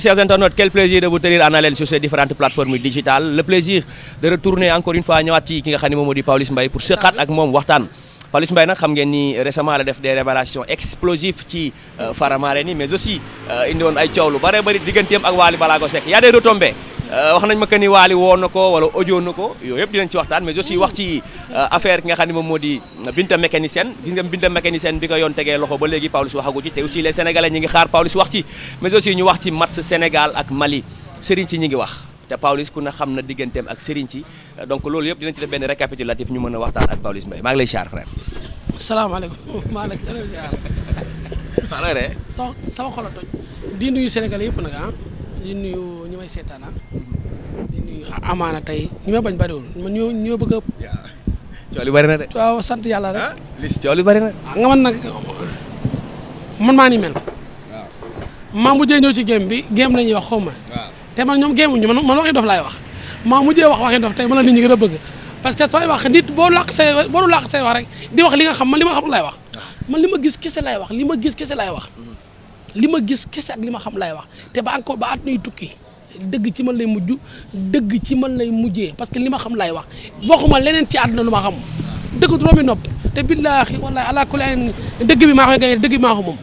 Chers internautes, quel plaisir de vous tenir en haleine sur ces différentes plateformes digitales. Le plaisir de retourner encore une fois ñëwaat ci ki nga xam ne moom moo di Pawlish Mbaye pour seqaat ak moom waxtaan. Pawlish Mbaye nag xam ngeen ni récemment la def des révélations explosives ci Faramareen mais aussi indi woon ay coow lu bare bari digganteem ak Wally Ballago Seck y a des retombées. wax nañ ma que ni Wally woo na ko wala audio na ko yooyu yëpp dinañ ci waxtaan mais aussi wax ci affaire ki nga xam ne moom moo di Binta mécanicienne gis nga Binta mécanicienne bi ko yoon tegee loxo ba léegi Pawlish waxagu ci te aussi les sénégalais ñi ngi xaar Pawlish wax ci mais aussi ñu wax ci match Sénégal ak Mali Serigne si ñi ngi wax te Pawlish ku na xam na digganteem ak Serigne si donc loolu yëpp dinañ ci def benn récapitulatif ñu mën a waxtaan ak Pawlish Mbaye maa ngi lay siyaar frère. salaamaaleykum maa ngi lay siyaar. maa ngi sama xol a toj di nuyu sénégalais yëpp nag di nuyu ñi may seetaan di nuyu amaana tey ñi ma bañ bariwul man ñoo bëgg a. coow li bari na de. waaw sant yàlla rek. lis coow li bari na. nga man nag man maa ni mel. waaw maa mujjee ñëw ci game bi game la ñuy wax xaw ma. te man ñoom game wuñu man waxi dof laay wax maa mujjee wax waxi dof tey man la nit ñi gën a bëgg parce que sooy wax nit boo làq say wax rek di wax li nga xam man li ma xam laay wax. man li ma gis kese laay wax li ma gis kese laay wax. li ma gis kese ak li ma xam lay wax te ba encore ba at nuy tukki dëgg ci man lay mujj dëgg ci man lay mujjee parce que li ma xam lay wax waxuma leneen ci àdduna lu ma xam dëgg du rombi nopp te billaahi wallaahi ala kulli dëgg bi maa koy gañe dëgg bi maa ko moom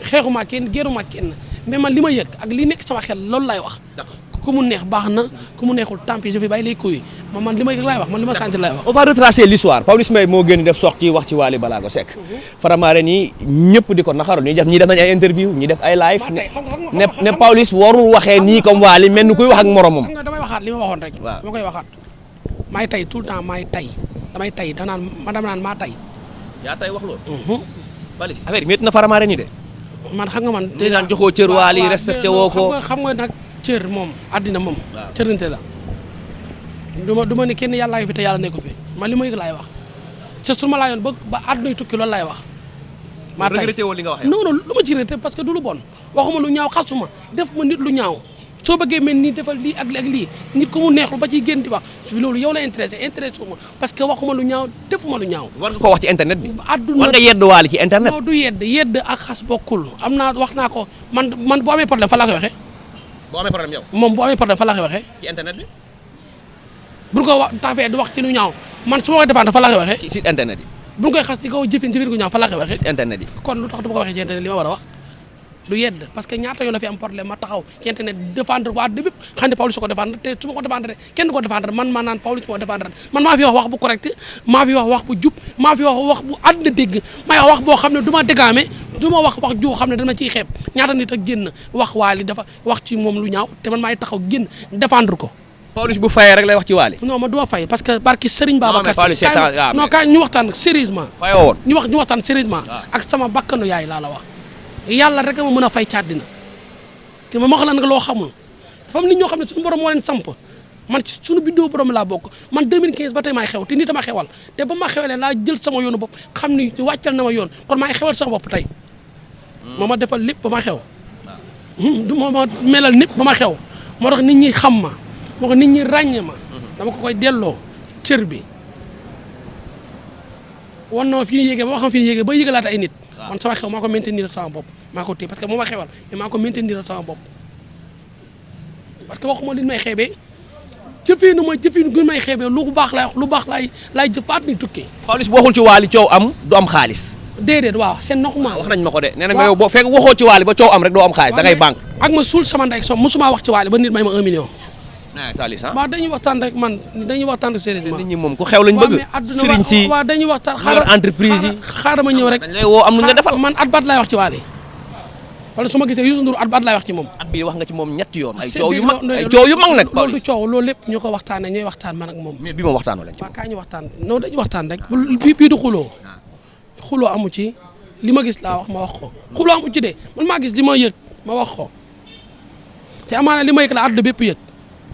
xeexuma kenn géeruma kenn mais man li ma yëg ak li nekk sama xel loolu lay wax ku mu neex baax na ku mu neexul tant pis je vais bàyyi lay kuy man li ma yëg laay wax man li ma sentir lay wax. On va retracer l'histoire Pawlish Mbaye moo gën def sortie wax ci Wally Ballago Seck Faramareen yi ñëpp di ko naxaru ñi def nañ ay interview ñi def ay live ne Pawlish warul waxee nii comme Wally mel ni kuy wax ak moromam. xam nga damay waxaat li ma waxoon rek. waaw dama koy waxaat maay tay tout le temps maay tay damay tay dama naan maa tay. yaa tay wax loolu. Pawlish affaire yi métti na Faramareen yi de. man xam nga man. déjà naan joxoo cër Wally respecté woo ko xam nga nag cër moom àddina moom. cërante la. du ma ne kenn yàllaa ngi fi te yàlla nekku fi man li ma yëg laay wax c'est su ma laajoon ba àdduna tukki loolu laay wax. maa tay regretté woo li nga wax non non lu ma ci regretté parce que du lu bon waxuma lu ñaaw xasuma def ma nit lu ñaaw soo bëggee mel nii defal lii ak lii nit ko mu neexul ba ciy génn di wax su loolu yow la intéressé ma parce que waxuma lu ñaaw defuma lu ñaaw. war nga ko wax ci internet bi. àdduna war nga yedd Wally ci internet. non du yedd ak xas bokkul am naa wax naa ko man boo amee problème fa laa koy waxee. boo amee problème yow. moom boo amee problème fa laa koy waxee. ci internet bi. bu ko wax tafee di wax ci lu ñaaw man su ma koy défendre fa laa koy waxee. ci site internet yi. bu ñu koy xas ci kaw jëfin gu ñaaw fa laa koy waxee. site internet yi. kon lu tax du ma ko waxee ci internet li ma war a wax du yedd parce que ñaata yoo la fi am problème ma taxaw ci internet défendre waa début xam ne Pawlish ko défendre te su ma ko défendre kenn du ko défendre man maa naan Pawlish moo défendre man maa fi wax bu correct maa fi wax bu jub maa fi wax bu àddina dégg may wax boo xam ne du ma dégaame du ma wax ju xam ne dama ciy xeeb ñaata nit ak génn wax Wally dafa wax ci moom lu ñaaw te man maay taxaw génn défendre ko. Pawlish bu fayee rek lay wax ci Wally. non man du ma fay parce que barki Serigne Babacar non kaay ñu waxtaan sérieusement. fayoo woon ñu waxtaan sérieusement ak sama bakkanu yaay laa la wax yàlla rek ma mën a fay ci àddina te ma wax la nag loo xamul dafa am nit ñoo xam ne suñu borom moo leen samp man ci suñu bindoo borom laa bokk man 2015 ba tey maay xew te nit a ma xewal te ba ma xewalee laa jël sama yoonu bopp xam ni wàccal na ma yoon kon maay xewal sama bopp tey moo ma defal lépp ba ma xew du ma melal lépp ba ma xew moo tax nit ñi xam ma moo tax nit ñi ràññe ma dama ko koy delloo cër bi wan na ma fi ñu yéegee ba ma xam fi ñu yéegee ba yëgalaat ay nit man sama xew maa ko maintenir sama bopp maa ko téye parce que moo ma xewal mais maa ko maintenir sama bopp parce que waxuma li may xeebee jëfinu gu may xeebee lu baax laay wax lu baax laay jëfaat ni tukkee. Pawlish bu waxul ci Wally coow am du am xaalis. déedéet waaw c'est normal. wax nañ ma ko de nee na nga yow boo fekk waxoo ci Wally ba coow am rek doo am xaalis da ngay banque. ak ma suul sama ndey so musuma wax ci Wally ba nit may ma 1 million. waaw dañuy waxtaan rek man dañuy waxtaan rek sérieusement. nit ñi moom ku xew lañ bëgg. sëriñ si waaw dañuy waxtaan xaaral entreprise yi. xaaral ma ñëw rek dañ lay woo am lu nga defal. man at baat laay wax ci Wally wala su ma gisee Youssou Ndour at baat laay wax ci moom. at bi wax nga ci moom ñetti yoon. ay coow yu mag ay coow yu mag nag. loolu du coow loolu lépp ñu ko waxtaanee ñooy waxtaan man ak moom. mais bi moom waxtaanoo lañ ci. waaw kaay ñu waxtaan non dañuy waxtaan rek bii du xuloo amu ci li ma gis laa wax ma wax ko xuloo amu ci de man maa gis li ma yëg ma wax ko te amaana li ma yëg la àdduna bépp yëg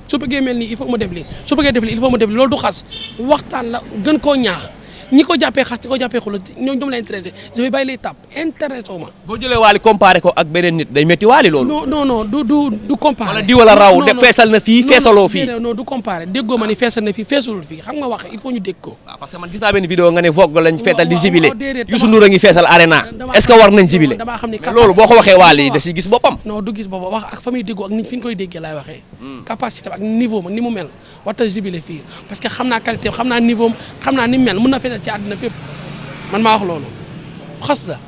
su bëggee mel nii il faut ma def lii su bëggee def lii il faut ma def lii loolu du xas waxtaan la gën koo ñaax ñi ko jàppee xas ñi ko jàppee xuloo ñoom la intéressé je vais bàyyi les tapes intéressé wu ma. boo jëlee Wally comparé ko ak beneen nit day métti Wally loolu. non du comparé. wala di wala raw de feesal na fii feesaloo fii. non du comparé déggoo ma ni feesal na fii feesalul fii xam nga wax il faut ñu dégg ko. waaw parce que man gis naa benn vidéo nga ne Vogue lañ feetal di zibilé déedéet Youssou Ndour a ngi feesal arena est-ce que war nañ zibilé damaa xam ni loolu boo ko waxee Wally da si gis boppam. non du gis boppam wax ak fa muy déggoo ak ni fi ñu koy déggee laay waxee. capacité ak niveau ma ni mu mel warta zibilé fii parce que xam naa qualité xam naa niveau xam naa ni mu mel mën na feesal ci àddina fépp man maa wax loolu xas la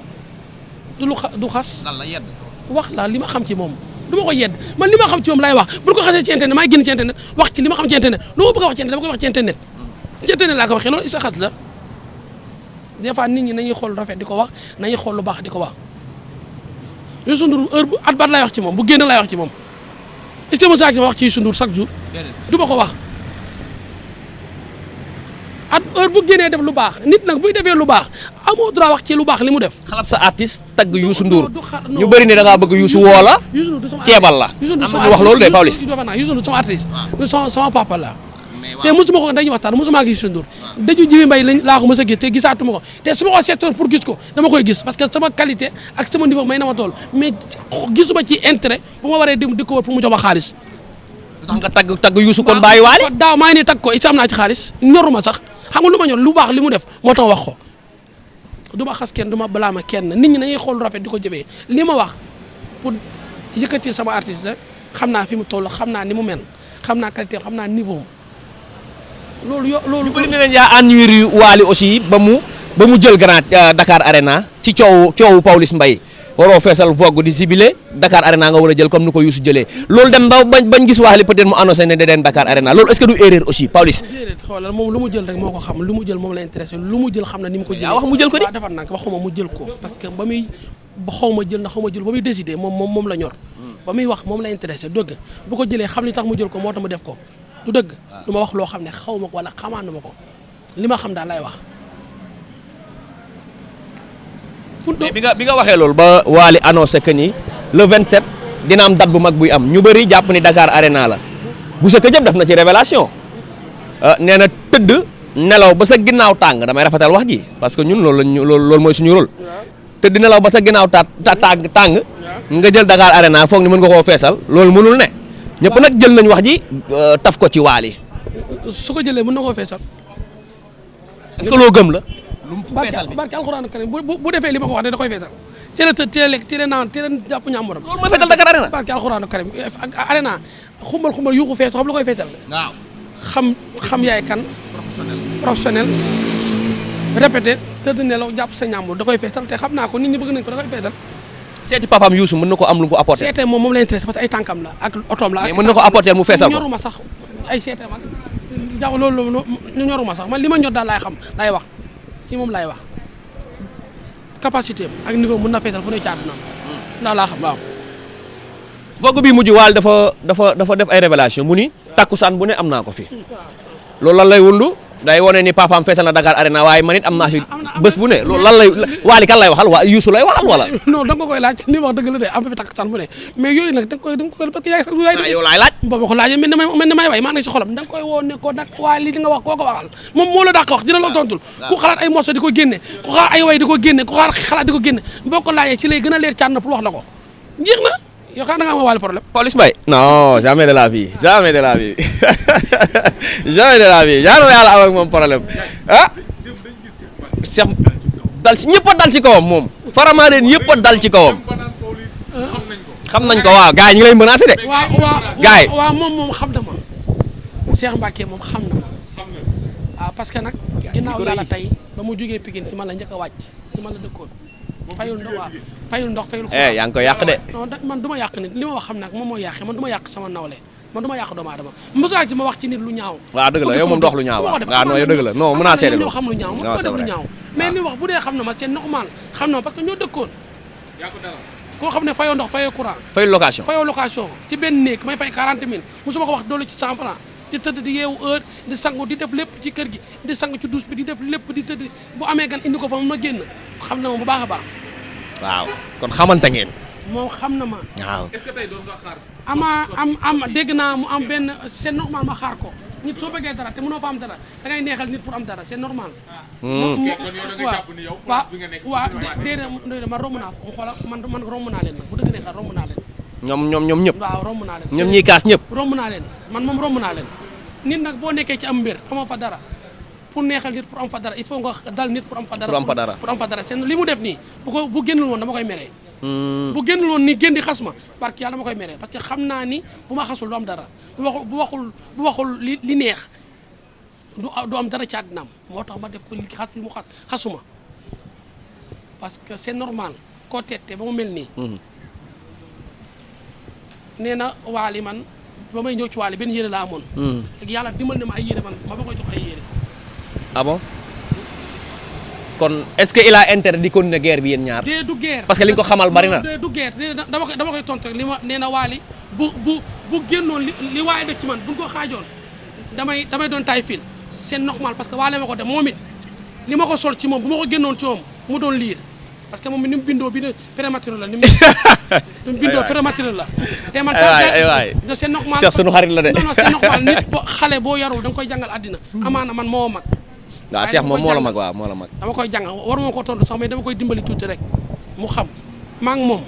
du xas. lan la yedd. wax la li ma xam ci moom du ma ko yedd man li ma xam ci moom laay wax bu ko xasee ci internet maay génn ci internet wax ci li ma xam ci internet lu ma bëgg a wax ci internet dama koy wax ci internet ci internet laa ko waxee loolu isa xas la des fois nit ñi nañuy xool rafet di ko wax nañuy xool lu baax di ko wax Youssou Ndour heure bu at baat laay wax ci moom bu génn laay wax ci moom est-ce que mos a wax ci Youssou Ndour chaque jour du ma ko wax at heure bu génnee def lu baax nit nag buy defee lu baax amoo droit wax ci lu baax li mu def. xalab sa artiste tagg Youssou Ndour ñu bëri ne da ngaa bëgg Youssou woo la ceebal la am na ñu wax loolu de Pawlish. Youssou Ndour sama artiste sama papa la te mosuma ko dañuy waxtaan mosuma gis Youssou Ndour daju Jibi Mbaye lañ laa ko mos a gis te gisaatuma ko te su ma ko seetoon pour gis ko dama koy gis parce que sama qualité ak sama niveau may na ma tool mais gisuma ci intérêt bu ma waree dem di ko war pour mu jox ma xaalis. tax nga tagg Youssou kon bàyyi Wally daaw maa ngi ne tagg ko it am naa ci xaalis ñoruma sax xam nga lu ma ñor lu baax li mu def moo tax wax ko du ma xas kenn du ma balaama kenn nit ñi nañuy xool rafet di ko jëfee li ma wax pour yëkkati sama artiste xam naa fi mu toll xam naa ni mu mel xam naa qualité xam naa niveau loolu ñu bëri ne nañ yaa ennuyer Wally aussi ba mu jël Grand Dakar Arena ci coowu Pawlish Mbaye waroo feesal Vogue di zibilé Dakar Arena nga war a jël comme ni ko Youssou jëlee loolu dem ba bañ gis Wally peut-être mu annoncé ne da den Dakar Arena loolu est-ce que du erreur aussi Pawlish. déedéet xoolal moom lu mu jël rek moo ko xam lu mu jël moom la intéressé lu mu jël xam na ni mu ko jëlee. yaa wax mu jël ko di waaw defar naa ko waxuma mu jël ko parce que ba muy xaw ma jël na xaw ma jël ba muy décidé moom la ñor ba muy wax moom la intéressé dëgg bu ko jëlee xam li tax mu jël ko moo tax mu def ko du dëgg du ma wax loo xam ne xaw ma ko wala xamaanu ma ko li ma xam daal lay wax. mais bi nga waxee loolu ba Wally annoncé que ni le 27 dina am date bu mag buy am ñu bëri jàpp ni Dakar Arena la bu sa këjëb def na ci révélation nee na tëdd nelaw ba sa ginnaaw tàng damay rafetal wax ji parce que ñun loolu mooy suñu rôle tëdd nelaw ba sa ginnaaw tàng nga jël Dakar Arena foog ni mën nga koo feesal loolu mënul ne ñëpp nag jël nañ wax ji taf ko ci Wally su ko jëlee mën na koo feesal. est-ce que loo gëm la. lu mu feesal bi barke alxuraan karim bu defee li ma ko wax da koy feesal. teel a tëdd teel a lekk teel a naan teel a jàpp ñàmburam. loolu mooy feesal Dakar Arena. barke alxuraan karim ak Arena xumbal yuuxu fees xam la koy feesal. waaw xam yaay kan. professionnel. répété tëdd nelaw jàpp sa ñàmbur da koy feesal te xam naa ko nit ñi bëgg nañ ko da koy feesal. seeti papaam Youssou mën na ko am lu mu ko apporter. seetee moom la intéressé parce que ay tànkam la ak otoom la. mais mën na ko apporter mu feesal ko ñoruma sax ay seetee man jaaw loolu ñoruma sax man li ma ñor daal laay xam laay wax ci moom laay wax capacité am ak niveau mën na feesal fu ne ci àdduna ndax laa xam waaw. Vogue bi mujj Wally dafa def ay révélation mu ni takkusaan bu ne am naa ko fi loolu lan lay wundu day wane ni papaam feesal na Dakar Arena waaye man it am naa fi bés bu ne loolu lan lay Wally kan lay waxal waa Youssou lay waxal wala. non da nga koy laaj li wax dëgg la de am na fi takkusaan bu ne mais yooyu nag da nga koy parce que yaay sax lu lay def yow laay laaj boobu ko laajee mel na may way maa ngi ci xolam da nga koy woo ne ko nag waaye lii li nga wax koo ko waxal moom moo la dàq wax dina la tontul ku xalaat ay morceau di ko génne ku xalaat ay way di ko génne ku xalaat di ko génne boo ko laajee ci lay gën a leer caan na pour wax la ko jeex na yow xanaa da nga am Wally problème. Pawlish Mbaye non jamais de la vie jamais de la vie jamais de la vie ñaanoo yàlla am ak moom problème ah Cheikh dal ci ñëpp a dal ci kawam moom Faramareen ñëpp a dal ci kawam xam nañ ko waaw gars yi ñu ngi lay menacé de. gars yi waaw moom xam na ma Cheikh Mbacké moom xam na ma waaw parce que nag ginnaaw yàlla tey ba mu jógee Pikine ci man la njëkk a wàcc ci man la dëkkoon fayul ndox waaw fayul ndox fayul yaa ngi koy yàq de. non man du ma yàq nit li ma wax xam nag moom moo yàqee man du ma yàq sama nawle man du ma yàq doomu aadama mosaa ci ma wax ci nit lu ñaaw. waaw dëgg la yow moom dox lu ñaaw waaw non yow dëgg la non mën naa seede ñoo xam lu ñaaw man def lu ñaaw mais li wax bu dee xam na ma c'est normal xam na ma parce que ñoo dëkkoon koo xam ne fayoo ndox fayoo courant fayul location ci benn néeg may fay 40 000 musuma ko wax doole ci 100 francs di tëdd di yeewu heure di sangu di def lépp ci kër gi di sang ci douche bi di def lépp di tëdd bu amee gan indi ko fa ma génn xam na ma bu baax a baax waaw kon xamante ngeen. moom xam na ma. waaw est-ce que tey doon nga xaar. am dégg naa mu am benn c'est normal ma xaar ko nit soo bëggee dara te mënoo fa am dara da ngay neexal nit pour am dara c'est normal. waaw déedéet man romb naa mu xoolal man romb naa leen nag bu dëgg neexal romb naa leen. ñoom ñëpp. waaw romb naa leen. ñoom ñiy kaas ñëpp. romb naa leen man moom romb naa leen nit nag boo nekkee ci am mbir amoo fa dara pour neexal nit pour am fa dara il faut nga dal nit pour am fa dara. pour am fa dara seen li mu def nii bu génnul woon dama koy meree. bu génnul woon nii génn di xas ma parce que yàlla dama koy meree parce que xam naa ni bu ma xasul du am dara bu waxul li neex du am dara ci àddinaam moo tax ma def ko li mu xasuma parce que c'est normal koo teete ba mu mel nii. nee na waali man ba may ñëw ci waali benn yére la amoon. léegi yàlla dimbal na ma ay yére ma ba koy jox ay yére. ah bon kon est-ce que il a intérêt di continuer guerre bi yéen ñaar. dee du guerre parce que li nga ko xamal bari na. du guerre dama koy tontu rek li ma nee na waali bu génnoon li waaye def ci man buñ ko xaajoon damay doon taay fil c'est normal parce que waale ma ko def moom it li ma ko sol ci moom bu ma ko génnoon ci moom mu doon liir parce que moom ni mu bindoo bi prématuré la ni mu bindoo prématuré la. te man c'est normal Cheikh sunu xarit la de. non c'est normal nit xale boo yarul da nga koy jàngal àddina. amaana man moo mag. waaw Cheikh moom moo la mag waaw moo la mag. dama koy jàngal waruma ko tontu sax mais dama koy dimbali tuuti rek mu xam maa ngi moom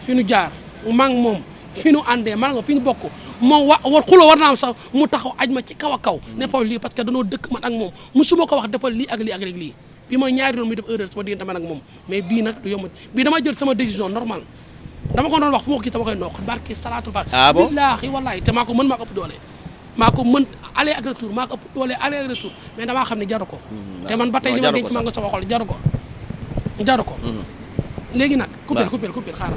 fi nu jaar maa ngi moom fi nu àndee maa ngi fi ñu bokk moom xuloo war naa am sax mu taxaw aj ma ci kaw a kaw. ne foofu lii parce que danoo dëkk man ak moom musuma ko wax defal lii ak lii ak lii bi mooy ñaari yoon muy def erreur sama diggante man ak moom mais bii nag du yomb bii dama jël sama décision normal dama ko doon wax fu ma ko gis dama koy noq barki salaatul fa. ah bon billaahi wallaahi te maa ko mën maa ko ëpp doole. maa ko mën aller ak retour maa ko ëpp doole aller ak retour mais damaa xam ne jaru ko. te man ba tey li ma denc maa nga sama xol jaru ko. léegi nag. coupé xaar